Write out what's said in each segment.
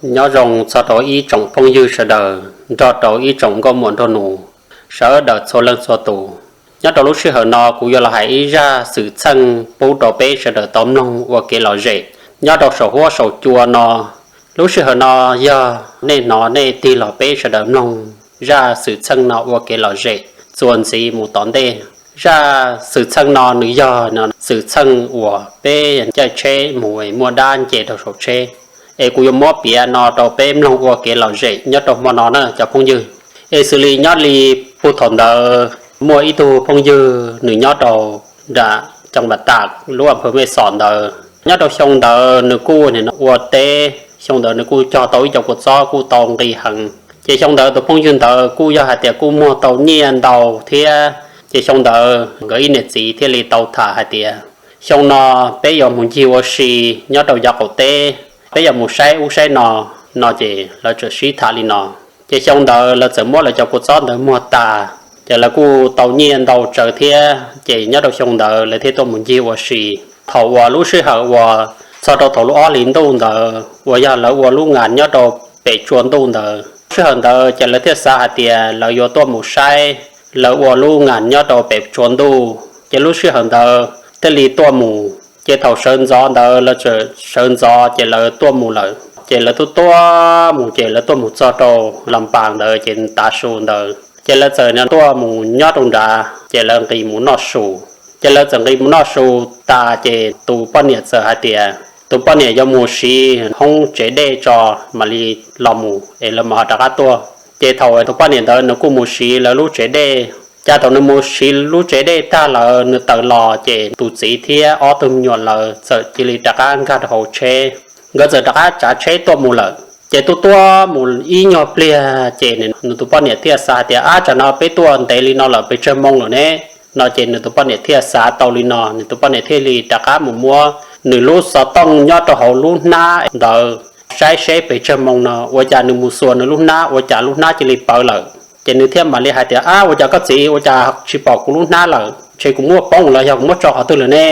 Nyob zoo txog rau ib tsoom phooj ywg sawv daws nrog rau ib tsoom nkauj muam nraug nus sawv daws txhua leej txhua tus. Nyob rau lub sij hawm no kuv yuav los hais ib zaj xwm txheej pub rau peb sawv daws tau mloog ua kev lom zem nyob rau saum huab saum cua no. Lub sij hawm no yog nej hnov nej tig los peb sawv daws mloog zaj xwm txheej no ua kev lom zem txuas ntxiv mus tom ntej. Zaj xwm txheej no nws yog xwm txheej uas peb caij tsheb mus muaj dab nce rau saum tsheb, es kuv yuav muab piav no rau peb mloog ua kev lom zem nyob rau hmo no na cov phooj ywg. Es xws li nyob li puag thaum ntawd muaj ib tug phooj ywg nws nyob rau nram Coo Npas Tas lub a phawv Mej Xom ntawd. Nyob rau xyoo ntawd nws kuj ua teb, xyoo ntawd nws kuj cog tau ib co kua txob kuj tau nqi heev. Ces xyoo ntawd tus phooj ywg ntawd kuj yog hais tias kuj muag tau nyiaj ntau thiab. Ces xyoo ntawd nkawd ib niam txiv thiaj li tau tham hais tias, xyoo no peb yuav mus ncig ua si nyob rau yav qaum teb, peb yuav mus saib ub saib no. No ces lawv txawm sib tham li no. Ces xyoo ntawd lawv txawm muab lawv cov kua txob ntawd muag tas, ces lawv kuj tau nyiaj ntau tsawg thiab. Ces nyob rau xyoo ntawd lawv thiaj tuaj mus ncig ua si. Thaum uas lub sij hawm uas txog rau thaum lub ob hlis ntuj ntawd uas yog lawv ua lub ngas nyob rau pem tsua ntuj ntawd, sij hawm ntawd ces lawv thiaj xav hais tias lawv yuav tuaj mus saib lawv ua lub ngas nyob rau pem tsua ntuj. Ces lub sij hawm ntawd thiaj li tuaj mus. Ces thaum sawv ntxov ntawd lawv txawm sawv ntxov ces lawv tuaj mus lawm. Ces lawv tuaj tuaj mus ces lawv tuaj mus txog rau Las Npas ntawd ces tav su ntawd ces lawv txawm tuaj mus nyob rau nrad ces lawv nqis mus noj su. Ces lawv txawm nqis mus noj su tas ces tus poj niam txawm hais tias tus poj niam yuav mus siv hoob tsev dej tso mam li los mus es lawv mam ho rov qab tuaj. Ces thaum tus poj niam ntawd nws kuj mus siv lawv lub tsev dej. Cas thaum nws mus siv lub tsev dej tag lawm nws tawm los ces tus txiv thiab ob tug me nyuam lawv txawm cia li rov qab nkag rau hauv tsheb. Nkawd txawm rov qab tsav tsheb tuaj mus lawm. Ces tuaj tuaj mus ib nyuag pliag ces nws tus poj niam thiaj xav tias, ab, tsam no peb tuaj ntev li no lawm pes tsawg moo lawm ne? No ces nws tus poj niam thiaj xav tau li no, nws tus poj niam thiaj li rov qab mus muab nws lub xov tooj nyob rau hauv lub hnab ntawd saib seb pes tsawg moo no, ua cas nws mus xuas nws lub hnab ua cas lub hnab cia li pawv lawm. Ces nws thiaj mam li hais tias, ab, ua cas koj txiv, ua cas tsis pom kuv lub hnab lawm? Ntshe kuv muab poob los yog kuv muab tso qhov twg lawm ne?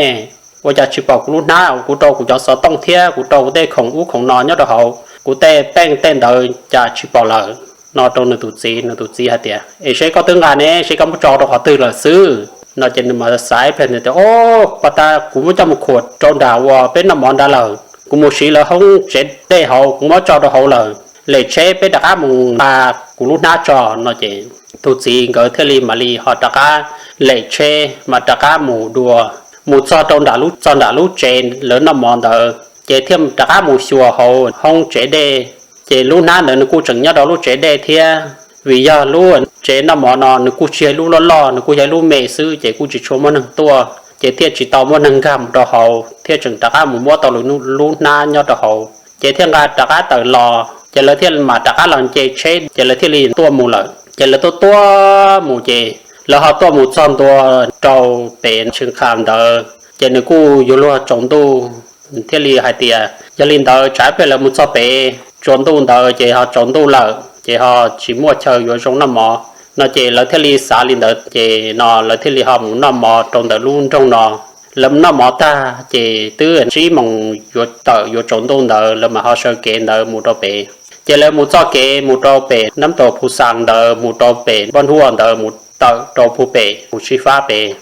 Ua cas tsis pom kuv lub hnab? Kuv rau kuv cov xov tooj thiab kuv rau kuv tej khoom ub khoom no nyob rau hauv, kuv tej peej tej ntawd cas tsis pom lawm? No rau nws tus txiv, nws tus txiv hais tias, es seb koj twb nqa ne, seb koj muab tso rau qhov twg lawm xwb? No ces nws mas xav ib pliag tias, o, pas tas kuv muab coj mus khuam rau nram uas peb noj mov nrad lawm, kuv mus siv lawv hoob tsev dej hauv kuv muab tso rau hauv lawm, lem tsheb peb rov qab mus nqa kuv lub hnab tso. No ces tus txiv nkawd thiaj li mam li ho rov qab lem tsheb mas rov qab mus dua, mus txog rau nram lub, txog nram lub tsev lawv noj mov ntawd ces thiaj rov qab mus xyuas hauv hoob tsev dej. Ces lub hnab ntawd nws kuj tseem nyob rau lub tsev dej thiab, vim yog lub tsev noj mov no nws kuj tsis yog lub loj loj, nws kuj yog lub me xwb ces kuj tsis tshua muaj neeg tuaj, ces thiaj tsis tau muaj neeg nkag mus rau hauv thiaj tseem rov qab mus muab tau lub hnab nyob rau hauv. Ces thiaj nqa rov qab tawm los ces lawv thiaj mam rov qab los nce tsheb ces lawv thiaj li tuaj mus lawm. Ces lawv tuaj tuaj mus ces lawv ho tuaj mus txog ntua rau pem Tsheej Qha ntawd ces nws kuj yuav luag tsaus ntuj, thiaj li hais tias yog li ntawd tsam ib pliag lawv mus txog pem tsua ntuj ntawd ces ho tsaus ntuj lawm ces ho tsis muaj chaw yuav zoo noj mov. No ces lawv thiaj li xav li ntawd ces no lawv thiaj li ho mus noj mov rau ntawm lub nroog no. Lawv mus noj mov tag ces twb tsib moos yuav tawm yuav tsaus ntuj ntawd lawv mam ho sawv kev ntawd mus rau pem. Ces lawv mus txoj kev mus rau pem Nab Tau Phu Xas ntawd, mus rau pem Npoj Nhuaj ntawd mus tawm rau puag pem Phu Tsib Fab pem.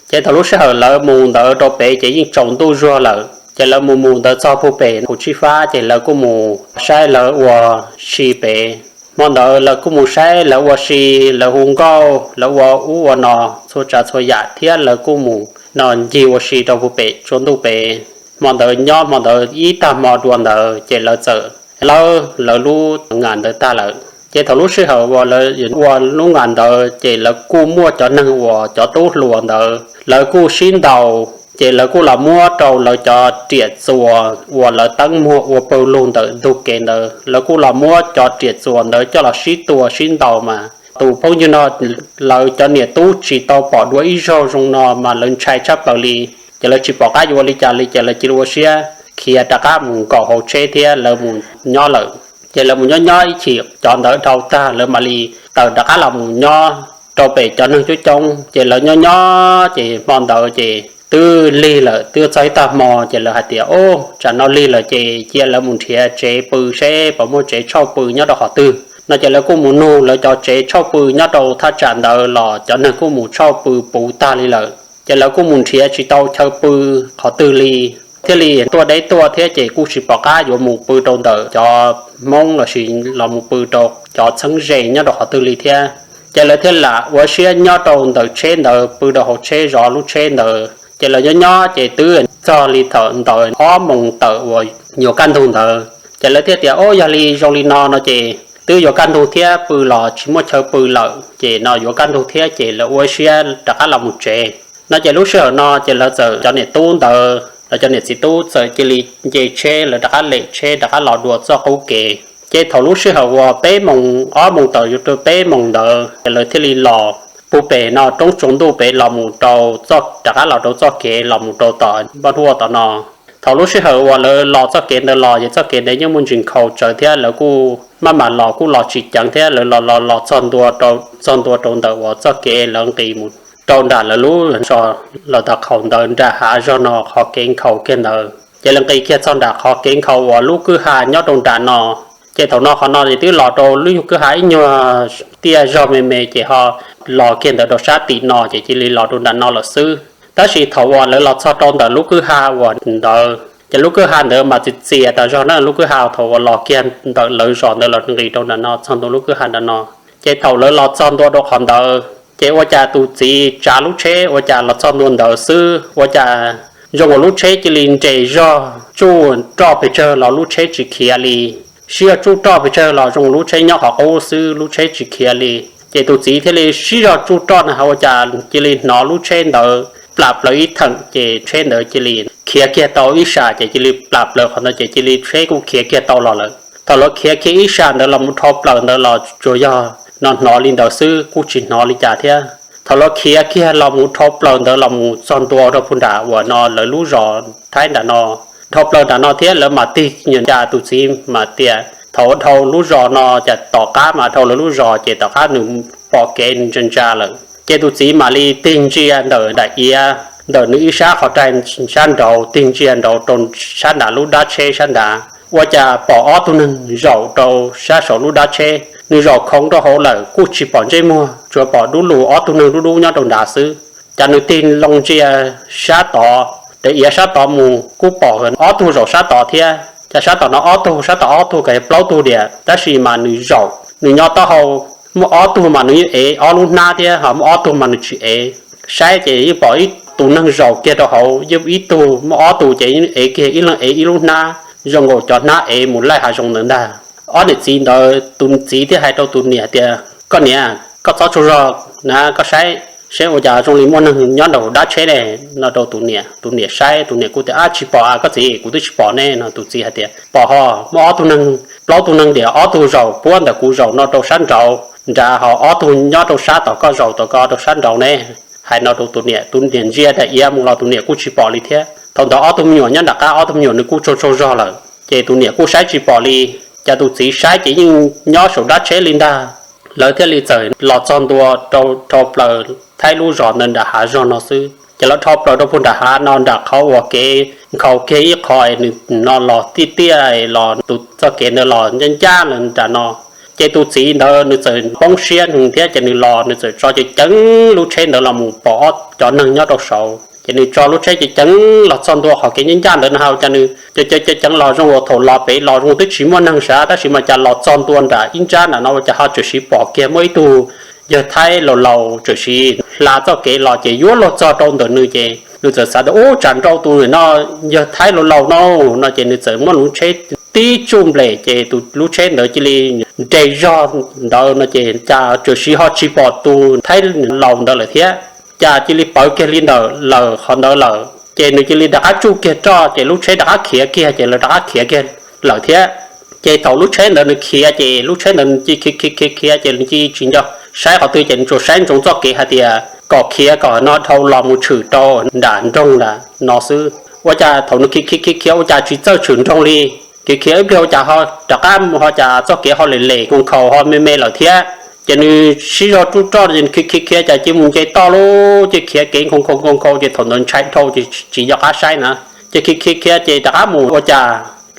Ces thaum lub sij hawm lawv mus ntawd rau pem ces yeej tsaus ntuj zuag lawm. Ces lawv mus mus ntawd txog puag pem Phu Tsib Fab ces lawv kuj mus saib lawv ua si pem. Hmo ntawd lawv kuj mus saib lawv ua si, lawv hu nkauj, lawv ua ub ua no, txhua tsav txhua yam thiab lawv kuj mus no ncig ua si rau puag pem tsua ntuj pem. Hmo ntawd nyob hmo ntawd ib tag hmo dua ntawd ces lawv txawm lawb lawv lub ngas ntawd tag lawm. Ces thaum lub sij hawm uas lawv ua lub ngas ntawd ces lawv kuj muaj cov neeg uas cov tub hluas ntawd lawv kuj sib ntaus, ces lawv kuj los muab rau lawv cov riam txuas uas lawv teeb muag ua pawg lug ntawm ntug kev ntawd, lawv kuj los muab cov riam txuas ntawd coj los sib tua sib ntaus mas tus phooj ywg no lawv cov niam tub tsis tau pom dua ib zaug zoo no mas lawv ntshai tshaj plaws li. Ces lawv tsis pom qab yuav ua li cas li ces lawv cia li ua siab khiav rov qab mus nkaum hauv tsheb thiab lawv mus nyob lawm. Ces lawv mus nyob nyob ib chim cov ntawd dhau tag lawv mam li tawm rov qab los mus nyob rau pem cov neeg coob coob. Ces lawv nyob nyob ces hmo ntawd ces twb lig lawm, twb txog ib tag hmo ces lawv hais tias, Ub, tsam no lig lawm ces cia lawv mus nrhiav tsev pw seb puas muaj tsev tshauj pw nyob rau qhov twg no. Ces lawv kuj mus nug lawv cov tsev tshauj pw nyob rau thaj tsam ntawd los cov neeg kuj mus tshauj pw puv tag li lawm. Ces lawv kuj mus nrhiav tsis tau chaw pw qhov twg li, thiaj li tuaj deb tuaj thiab ces kuj tsis pom qab yuav mus pw rau ntawm cov Hmoob lossis los mus pw rau cov txheeb ze nyob rau qhov twg li thiab. Ces lawv thiaj lam ua siab nyob rau ntawm tsheb ntawd, pw rau hauv tsheb zov lub tsheb ntawd. Ces lawv nyob nyob ces twb txog li thaum ntawm ob moos tawm uas yuav kaj ntug ntawd. Ces lawv thiaj tias, Ub, yog li zoo li no no ces twb yuav kaj ntug thiab, pw los tsis muaj chaw pw lawm ces no yuav kaj ntug thiab ces lawv ua siab rov qab los mus tsev no. Ces lub sij hawm no ces lawv txawm cov niam tub ntawd los cov niam txiv tub txawm cia li nce tsheb, lawv rov qab lem tsheb rov qab los dua txoj qub kev. Ces thaum lub sij hawm uas peb moos, ob moos tawm yuav rau peb moos ntawd ces lawv thiaj li los puag pem no roob tsaus ntuj pem los mus rau, rov qab los rau txoj kev los mus rau tom npaj huaj tom no. Thaum lub sij hawm uas lawv los txoj kev ntawd los ces txoj kev ntawd yeej muaj ntsis nkhaus tsawv thiab lawv kuj maj mam los kuj los tsis ceev thiab lawv los los los txog ntua rau, txog ntua rau ntawm uas txoj kev lawv nqis mus rau nram lawv lub zos, los tau qhov ntawd nram hav zog no qhov kev nkhaus kiag ntawd. Ces lawv nqis kiag txog nram qhov kev nkhaus uas lub kwj ha nyob rau nram no. Ces thaum no qhov no ces twb los rau lub kwj ha ib nyuag tiaj zog me me ces ho los kiag ntawd rau sab tim no ces cia li los rau nram no lawm xwb. Tab sis thaum uas lawv los txog rau ntawm lub kwj ha uas ntawd ces lub kwj ha ntawd mas txias txias tas zog na, lub kwj ha thaum uas los kiag ntawm lawv zos ntawd los nqis rau nram no txog ntua lub kwj ha nram no. Ces thaum lawv los txog ntua rau qhov ntawd ces ua cas tus txiv tsav lub tsheb ua cas los txog ntua ntawd xwb ua cas zoo ua lub tsheb cia li nres zog tsuj roj pes tsawg los lub tsheb tsis khiav li. Sib zog tsuj roj pes tsawg los zoo ua lub tsheb nyob qhov qub xwb, lub tsheb tsis khiav li. Ces tus txiv thiaj li sib zog tsuj roj na ho ua cas cia li hnov lub tsheb ntawd plam plaws ib theem ces tsheb ntawd cia li khiav kiag tau ib sab ces cia li plam plaws qhov ntawd ces cia li tsheb kuj khiav kiag tau los lawm. Thaum lawv khiav kiag ib sab ntawd los mus dhau plaws ntawd los tsuas yog no hnov li ntawd xwb kuj tsis hnov li cas thiab. Thaum lawv khiav kiag los mus dhau plaws ntawd los mus txog ntua rau puag nram uas no lawv lub zos Thaib nram no, dhau plaws nram no thiab lawv mam tig, cas tus txiv mam tias thaum dhau lub zos no cas tom qab mas dhau lawv lub zos ces tom qab nws pom kev ntsa ntsa lawm ces tus txiv mam li tig ntsia ntawm nram iav ntawm nws ib sab qhov rai sab nraud, tig ntsia nraud rau sab nram lub dab tsheb sab nrad ua cas pom ob tug neeg zaum rau sab saum lub dab tsheb. Nws zaum khoov rau hauv lawm kuj tsis pom ntsej muag, tsuas pom dub lug ob tug neeg dub dub nyob rau nrad xwb. Cas nws tig loo ntsia sab tod, tes iav sab tod mus kuj pom ob tug zaum sab tod thiab. Cas sab tom no ob tug, sab tod ob tug, kav plaub tug diam, tab sis mas nws zaum, nws nyob taub hau, muaj ob tug mas nws yeej ev ob lub hnab thiab ho muaj ob tug mas nws tsis ev. Saib ces yeej pom ib tus neeg zaum kiag rau hauv, yeej ib tug, muaj ob tug ces yeej ev kiag, ib leeg ev ib lub hnab, zoo nkaus cov hnab ev mus laij hav zoov ntawd ntag. Ob niam txiv ntawd tus txiv thiaj hais rau tus niam tias, Koj niam, koj txhob tsaug zog na, koj saib seb ua cas zoo li muaj neeg nyob nraum dab tsheb ne, no rau tus niam. Tus niam saib, tus niam kuj tias, Ab, tsis pom a koj txiv, kuv twb tsis pom ne, no tus txiv hais tias, Pom ho, muaj ob tug neeg, plaub tug neeg diam, ob tug zaum puab ntawm kuv zaum no rau sab nraud nrad ho ob tug nyob rau sab tom koj zaum tom ko rau sab nraud ne. Hais no rau tus niam, tus niam ntsia daim iav mus los tus niam kuj tsis pom li thiab. Thaum ntawd ob tug me nyuam nyob nram qab, ob tug me nyuam nws kuj tsaug tsaug zog lawm ces tus niam kuj saib tsis pom li. Cas tus txiv saib ces yeej nyob saum dab tsheb li ntag. Lawv thiaj li txawm los txog ntua rau dhau plaws Thaib lub zos ntawd nram hav zog no xwb. Ces lawv dhau plaws rau puag nram hav no nram qhov uas kev nkhaus kiag ib qho nws no los tiaj tiaj los tus txoj kev ntawd los ncaj ncaj lawm nram no. Ces tus txiv ntawd nws txawm poob siab heev thiab ces nws los nws txawm tso ceev ceev lub tsheb ntawd los mus pom ob cov neeg nyob rau saud ces nws tso lub tsheb ceev ceev los txog ntua qhov kev ncaj ncaj ntawd no ha cas nws ceev ceev ceev ceev los zoo ua thaum los pem los zoo twb tsis muaj neeg sav tab sis mas cas los txog ntua nram ib nrab nram no ua cas ho tsuam siv pom kiag muaj ib tug yawg Thaib laus laus tsuam siv hla txoj kev los ces yuav luag txog rau ntawm nws ces nws txawm xav tias, Ub, tsam nrau tus no yawg Thaib laus laus no, no ces nws txawm muab lub tsheb tib tsuj nplem ces tus lub tsheb ntawd cia li nres zog ntawd no ces cas tsuam siv ho tsis pom tus Thaib laus ntawd lawm thiab. Cas cia li pawv kiag li ntawm lawm qhov ntawd lawm ces nws cia li rov qab tsuj kiag roj ces lub tsheb rov qab khiav kiag ces lawv rov qab khiav kiag lawm thiab. Ces thaum lub tsheb ntawd nws khiav ces lub tsheb ntawd nws cia khiav khiav khiav khiav ces nws cia tsis nco saib qhov twg ces nws tsuas saib ntsoov txoj kev hais tias kom khiav kom no dhau los mus tshwm rau nram nroog nram no xwb. Ua cas thaum nws khiav khiav khiav khiav ua cas tsis txawj tshwm nroog li. Khiav khiav ib pliag ua cas ho rov qab mus ho cas txoj kev ho lem lem nkhaus nkhaus ho me me lawm thiab. Ces nws sib zog tsuj roj ces khiav khiav khiav cas cia li mus nce toj lub, ces khiav kev nkhaus nkhaus nkhaus nkhaus ces thaum ntawd ntshai dhau ces tsis nco qab saib na. Ces khiav khiav khiav ces rov qab mus ua cas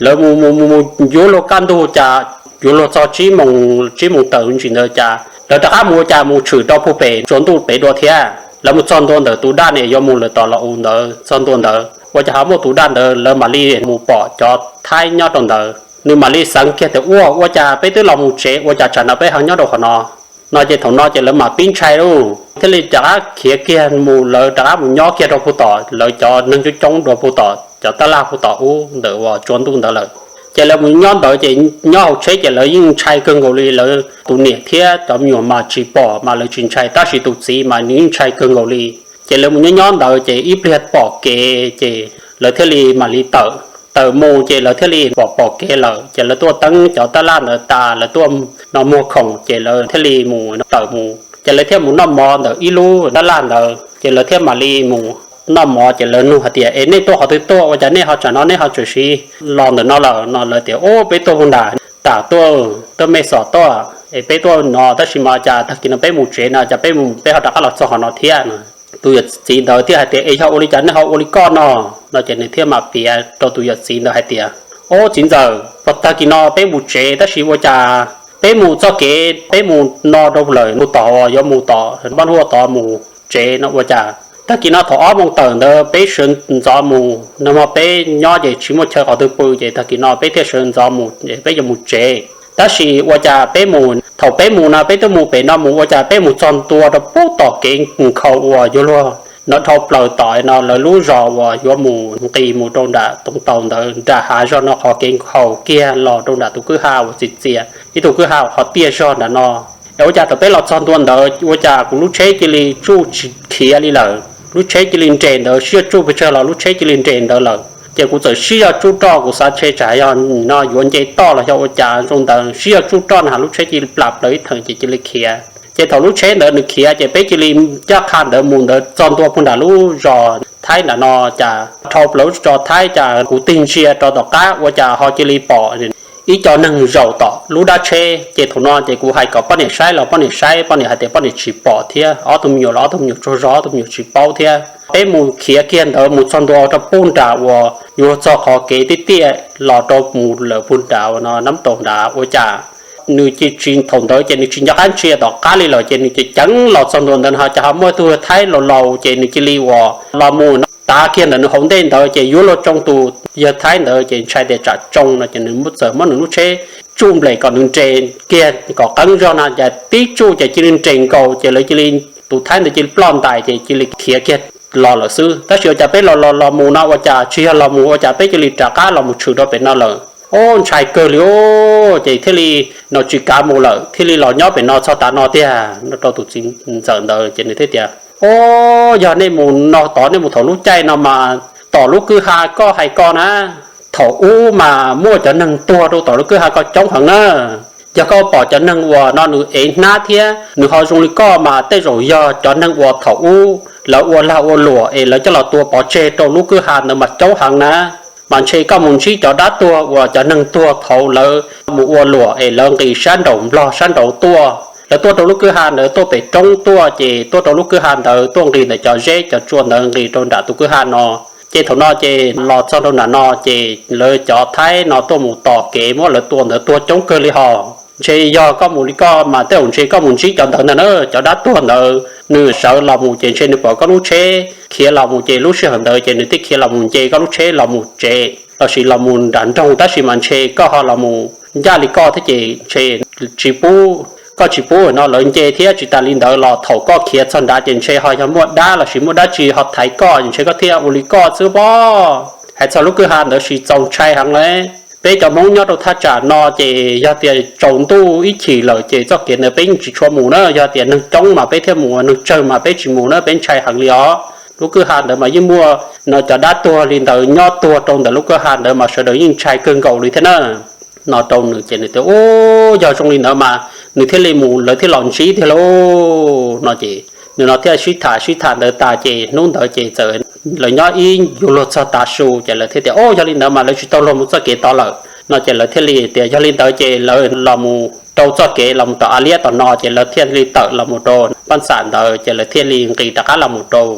lawv mus mus mus mus yuav luag kaj ntug cas yuav luag txog tsib moos, tsib moos tawm ntsis ntawd cas lawv rov qab mus ua cas mus tshwm rau puag pem tsua ntuj pem dua thiab. Lawv mus txog ntua ntawm tus daj ne yuav mus lawm tom los u ntawd, txog ntua ntawd ua cas ho muaj tus daj ntawd lawv mam li mus pom cov Thaib nyob rau ntawd. Nws mam li xeev kiag tias, Ua, ua cas peb twb los mus tsev ua cas tsam no peb ho nyob rau qhov no? No ces thaum no ces lawv mam pib ntshai lauj, thiaj li rov qab khiav kiag mus, lawv rov qab mus nyob kiag rau puag tom lawv cov neeg coob coob dua puag tom cov tab laj puag tom ub ntawm uas tsua ntuj ntawd lawm. Ces lawv mus nyob ntawd ces nyob hauv tsheb ces lawv yeej ntshai kawg nkaus li, lawv tus niam thiab cov me nyuam mas tsis pom mas lawv tsis ntshai, tab sis tus txiv mas nws yeej ntshai kawg nkaus li. Ces lawv mus nyob nyob ntawd ces ib pliag pom kev ces lawv thiaj li mam li tawm, tawm mus ces lawv thiaj li pom pom kev lawm ces lawv tuaj teeb cov tab laj ntawd tas, lawv tuaj no muag khoom ces lawv thiaj li mus tawm mus ces lawv thiaj mus noj mov ntawm ib lub tab laj ntawd ces lawv thiaj mam li mus noj mov ces lawv nug hais tias, Es nej tuaj qhov twg tuaj ua cas nej ho tsam no nej ho tseem siv los ntawm no lawm? No lawv tias, Ub, peb tuaj puag nram tam tuaj, tuaj Mej Xom tuaj es peb tuaj no tab sis mas cas tag kis no peb mus tsev no cas peb mus peb ho rov qab los txog qhov no thiab no. Tus yawm txiv ntawd thiaj hais tias, Es yog ua li cas nej ho ua li koj no? No ces nws thiaj mam piav rau tus yawm txiv ntawd hais tias, Ob, txiv ntxawm, puag tag kis no peb mus tsev tab sis ua cas peb mus txoj kev peb mus no rau lawm mus tom uas yuav mus tom npab huaj tod mus tsev no ua cas tag kis no thaum ob moos tawm ntawd peb sawv ntxov mus, nag hmo peb nyob ces tsis muaj chaw qhov twg pw ces tag kis no peb thiaj sawv ntxov mus es peb yuav mus tsev. Tab sis ua cas peb mus, thaum peb mus no peb twb mus pem no mus ua cas peb mus txog ntua rau puag tom kev nkhaus uas yuav luag no dhau plaws tom no lawv lub zos uas yuav mus nqis mus rau nram toov taus ntawd nram hav zog no qhov kev nkhaus kiag los rau nram tus kwj ha uas txias txias ib tug kwj ha qhov tiaj zog nram no. Es ua cas thaum peb los txog ntua ntawd ua cas kuv lub tsheb cia li tsuj tsis khiav li lawm, lub tsheb cia li nres ntawd, sib zog tsuj pes tsawg los lub tsheb cia li nres ntawd lawm. Ces kuv txawm sib zog tsuj roj, kuv xav ntshe tsam yog no yuav nce toj los yog ua cas zoo ntawd, sib zog tsuj roj na lub tsheb cia li plam plaws ib theem ces cia li khiav. Ces thaum lub tsheb ntawd nws khiav ces peb cia li ncaj qha ntawd mus ntawd txog ntua puag nram lub zos Thaib nram no cas dhau plaws lub zos Thaib cas kuv tig ntsia rau tom qab ua cas ho cia li pom ib co neeg zaum tom lub dab tsheb. Ces thaum no ces kuv hais kom poj niam saib los poj niam saib, poj niam hais tias poj niam tsis pom thiab, ob tug me nyuam los ob tug me nyuam tsaug zog ob tug me nyuam tsis paub thiab. Peb mus khiav kiag ntawd mus txog ntua rau puag nram uas yuav luag txog qhov kev tiaj tiaj los rau mus lawm puag nram uas no nab taus nrad ua cas nws cia li tsis, thaum ntawd ces nws tsis nco qab ntsia tom qab li lawm ces nws ceev ceev los txog ntua ntawd no cas ho muaj tug Thaib laus laus ces nws cia li uas los mus no tav kiag ntawm nws hauv ntej ntawd ces yuav luag tsoo tus yawg Thaib ntawd ces ntshai tias tsam tsoo no ces nws txawm muab nws lub tsheb tsuj nplem kom nws nres kiag kom qeeb zog no cas tib tsuj ces cia li nres nkaus ces lawv cia li, tus Thaib ntawd cia li ploj ntais ces cia li khiav kiag los lawm xwb. Tab sis ua cas peb los los los mus no ua cas tsis yog los mus ua cas peb cia li rov qab los mus tshwm rau pem no lawm. Ob, ntshai kawg li os, ces thiaj li no tsis kav mus lawm thiaj li los nyob pem no txog tav no tiag no rau tus txiv ntxawm ntawd ces nws thiaj tias, Ob, yog nej mus no tod nej mus thaum lub caij no mas tom lub kwj ha koj hais ko na, thaum ub mas muaj cov neeg tuag rau tom lub kwj ha ko coob heev na. Yog koj pom cov neeg uas no nws ev hnab thiab nws ho zoo li koj mas tej zaum yog cov neeg uas thaum ub lawv ua lag ua luam es lawv coj los tua pov tseg rau lub kwj ha ntawd mas coob heev na. Mas ntshe koj mus ntsib cov dab tuag uas cov neeg tuag thaum lawv mus ua luam es lawv nqis sab nraum nplog sab nraud tuaj, lawv tuaj rau lub kwj ha ntawd tuaj pem roob tuaj ces tuaj rau lub kwj ha ntawd tuaj nqis ntawm cov zeb cov tsua ntawd nqis rau nram tus kwj ha no. Ces thaum no ces los txog rau nram no ces lawv cov Thaib no tuaj mus tos kev muab lawv tua ntawd tuag coob kawg li hos. Ntshe yog koj mus li koj mas tej zaum ntshe koj mus ntsib cov ntawd ntag na, cov dab tuag ntawd nws sawv los mus ces ntshe nws pom koj lub tsheb khiav los mus ces lub sij hawm ntawd ces nws thiaj khiav los mus nce koj lub tsheb los mus tsev lossis los mus nram nroog tab sis mas ntshe koj ho los mus ncaj li koj thiab ces ntshe tsis pub, koj tsis pub no lawv nce thiab tsis tas li ntawd los thaum koj khiav txog nrad ces ntshe ho yog muaj dab lossis muaj dab tsi ho thaiv koj ntshe koj thiaj ua li koj xwb pob. Hais txog lub kwj ha ntawd tsis txaus ntshai heev li. Peb cov Hmoob nyob rau thaj tsam no ces yog tias tsaus ntuj ib chim lawm ces txoj kev ntawd peb yeej tsis tshua mus na, yog tias neeg coob mas peb thiaj mus, neeg tsawg mas peb tsis mus na, peb ntshai heev li os. Lub kwj ha ntawd mas yeej muaj no cov dab tuag li ntawd nyob tuag rau ntawm lub kwj ha ntawd mas sawv daws yeej ntshai kawg nkaus li thiab na. No rau nws ces nws tias, Ub, yog zoo li ntawd mas nws thiaj li mus lawv thiaj los ntsib tiag lauj. No ces nws no thiaj sib tham sib tham ntawd tas ces hnub ntawd ces txawm lawv nyob ib yuav luag txog tav su ces lawv thiaj tias, Ub, yog li ntawd mas lawv tsis tau luag mus txoj kev tod lawm. No ces lawv thiaj li tias, Yog li ntawd ces lawv los mus rau txoj kev los mus tom A Liab tom no ces lawv thiaj li tawm los mus rau pab xam ntawd ces lawv thiaj li nqis rov qab los mus rau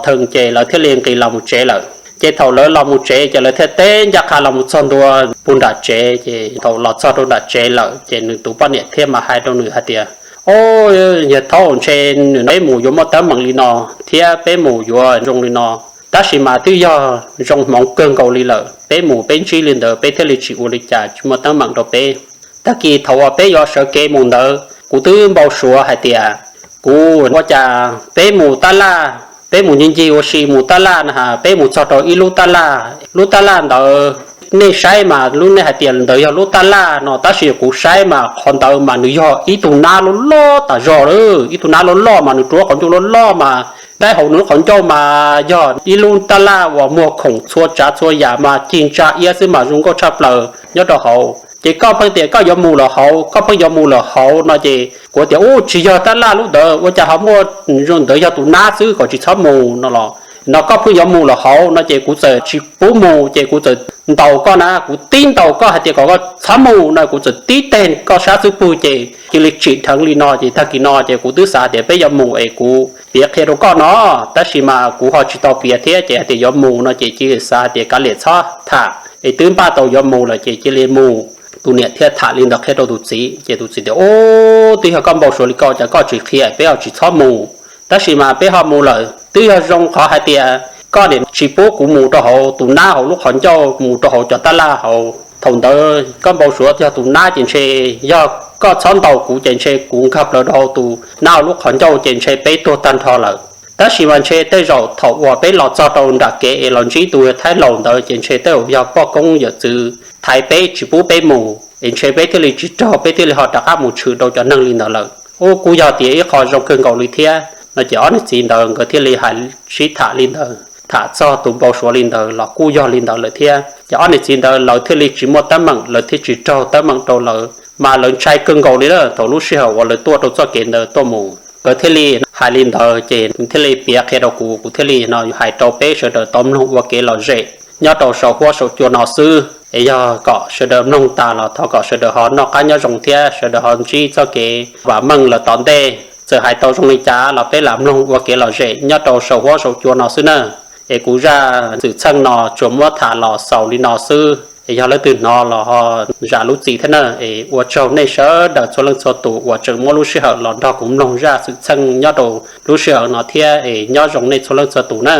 Tom Theej ces lawv thiaj li nqis los mus tsev lawm. Ces thaum lawv los mus tsev ces lawv thiaj teb ncaj qha los mus txog ntua puag nram tsev, ces thaum los txog rau nram tsev lawm ces nws tus poj niam thiaj mas hais rau nws hais tias, O, yawg thaub, ntshe nws no peb mus yuav muaj teeb meem li no thiab peb mus yuav zoo li no, tab sis mas twb yog zoo hmoov kawg nkaus li lawm, peb mus peb ntsib li ntawd peb thiaj li tsis ua li cas tsis muaj teeb meem rau peb. Tag kis thaum uas peb yuav sawv kev mus ntawd kuv twb npau suav hais tias kuv ua cas peb mus tab laj, peb mus ncig ncig ua si mus tab laj na has, peb mus txog rau ib lub tab laj, lub tab laj ntawd nej saib mas lub, nej hais tias ntawd yog lub tab laj no, tab sis kuv saib mas qhov ntawd mas nws yog ib tug nab loj loj tas zog lawm, ib tug nab loj loj mas nws rua qhov ncauj loj loj mas, taib hauv nws lub qhov ncauj mas yog ib lub tab laj uas muag khoom txhua tsav txhua yam mas cig ntsa iab xwb mas zoo nkauj tshaj plaws nyob rau hauv. Ces koj pheej tias koj yuav mus lawm hauv, koj pheej yuav mus lawm hauv no ces kuv tias, Ub, tsis yog tab laj lub ntawd, ua cas ho muaj, ntawd yog tus nab xwb, kom tsis txhob mus no los no koj pheej yuav mus lawm hauv no ces kuv txawm tsis pub mus, ces kuv txawm ntaus koj na, kuv tib ntaus koj hais tias kom koj txhob mus no, kuv txawm tib teg koj sab xub pwg ces cia li tsim dheev li no. Ces tag kis no ces kuv twb xav tias peb yuav mus es kuv piav qhia rau koj no, tab sis mas kuv ho tsis tau piav thiab, ces hais tias yuav mus no ces cia li xav hais tias kav liam txhob tham es twb npaj tau yuav mus lawm ces cia li mus. Tus niam thiaj tham li ntawd qhia rau tus txiv, ces tus txiv tias, Ub, twb yog koj npau suav li ko, cas koj tsis qhia peb ho tsis txhob mus, tab sis mas peb ho mus lawm. Twb yog zoo qhov hais tias koj niam tsis pub kuv mus rau hauv tus nab hauv lub qhov ncauj, mus rau hauv cov tab laj hauv. Thaum ntawd koj npau suav yog tus nab ces ntshe, yog koj txhob ntaus kuv ces ntshe kuv nkag plaws rau hauv tus nab hauv lub qhov ncauj ces ntshe peb tuag tag nrho lawm. Tab sis mas ntshe tej zaum thaum uas peb los txog rau nram kev es los ntsib tus thaib laus ntawd ces ntshe tej zaum yog poj koob yawm txwv thaiv peb tsis pub peb mus, es ntshe peb thiaj li tsis raug, peb thiaj li ho rov qab mus tshwm rau cov neeg li ntawd lawm. Ub, kuj yog tias ib qho zoo kawg nkaus li thiab no. Ces ob niag txiv ntawd nkawd thiaj li hais sib tham li ntawd, tham txog tus npau suav li ntawd los kuj yog li ntawd lawm thiab. Ces ob niag txiv ntawd lawv thiaj li tsis muaj teeb meem, lawv thiaj tsis raug teeb meem rau lawv, mas lawv ntshai kawg nkaus li na. Thaum lub sij hawm uas lawv tuaj rau txoj kev ntawd tuaj mus, nkawd thiaj li hais li ntawd ces nws thiaj li piav qhia rau kuv, kuv thiaj li no hais rau peb sawv daws tau mloog ua kev lom zem nyob rau saum huab saum cua no xwb. Es yog kom sawv daws mloog tas los thov kom sawv daws ho noj qab nyob zoo thiab sawv daws ho ntsib txoj kev vam meej lawm tom ntej. Txawm hais tau zoo li cas los peb lam mloog ua kev lom zem nyob rau saum huab saum cua no xwb na. Es kuv zaj xwm txheej no tsuas muab tham los xaus li no xwb, es yog leej twg hnov los ho zam lub txim thiab na. Es ua tsaug nej sawv daws txhua leej txhua tus uas tseem muab lub sij hawm los nrog kuv mloog zaj xwm txheej nyob rau lub sij hawm no thiab, es nyob zoo nej txhua leej txhua tus na.